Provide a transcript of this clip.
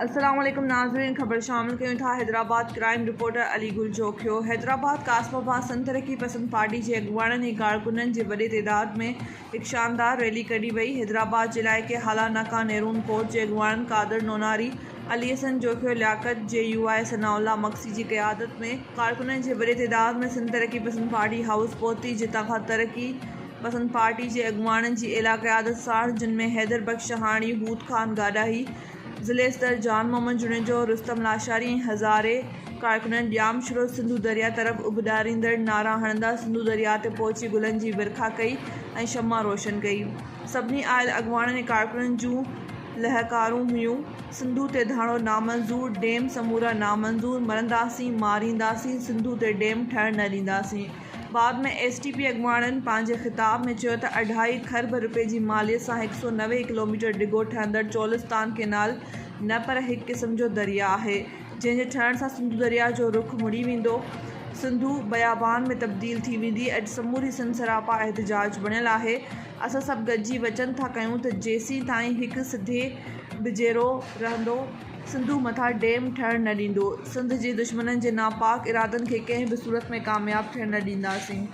السلام عليڪم ناظرين خبر شامل ڪيون ٿا حيدرآباد ڪرائيم رپورٽر علي گل جوکيو حيدرآباد قاسم آباد سنڌ ترقي پسند پارٽي جي اڳواڻن ۽ ڪارڪنن جي وڏي تعداد ۾ هڪ شاندار ريلي ڪڍي وئي حيدرآباد جي علائقي هالا ناڪا نيرون ڪوٽ جي اڳواڻن قادر نوناري علي حسن جوکيو لياقت جي يو آء ثناء الله مگسي جي قيادت ۾ ڪارڪنن جي وڏي تعداد ۾ سنڌ ترقي پسند پارٽي هائوس پهتي جتان کان ترقي پسند پارٽي جي اڳواڻن جي اعليٰ قيادت ساڻ جن ۾ حيدر بخش شاهاڻي، هوت خان گاڏاهي، ضلعي صدر جان محمد جوڻيجو، رستم لاشاري ۽ هزارين ڪارڪنن ڄامشورو سنڌو درياء طرف اڀ ڏاريندڙ نعرا هڻندا سنڌو درياء تي پهچي گلن جي ورکا ڪئي ۽ شمع روشن ڪئي. سڀني آيل اڳواڻن ۽ ڪارڪنن جون لهڪارون هيون، سنڌو تي ڌاڙو نامنظور، ڊيم سمورا نامنظور، مرنداسين مارينداسين، سنڌو تي ڊيم ٺهڻ نه ڏينداسين. بعد ۾ ايس ٽي پي اڳواڻن پنهنجي خطاب ۾ چيو ته اڍائي کرب رپين جي ماليت سان هڪ سئو 90 ڪلوميٽر ڊگهو ٺهندڙ چولستان ڪينال نه پر هڪ قسم جو درياء آهي جنهن جي ٺهڻ سان سنڌو درياء جو رخ مڙي ويندو سنڌو بيابان ۾ تبديل ٿي ويندي اڄ سموري سنڌ سراپا احتجاج بڻيل آهي اسان سڀ گڏجي وچن ٿا ڪيون ته جيسين تائين هڪ سڌي به جيئرو رهندو سنڌو مٿان ڊيم ٺهڻ نه ڏيندو، سنڌ جي دشمنن جي ناپاڪ ارادن کي ڪنهن به صورت ۾ ڪامياب ٿيڻ نه ڏينداسين.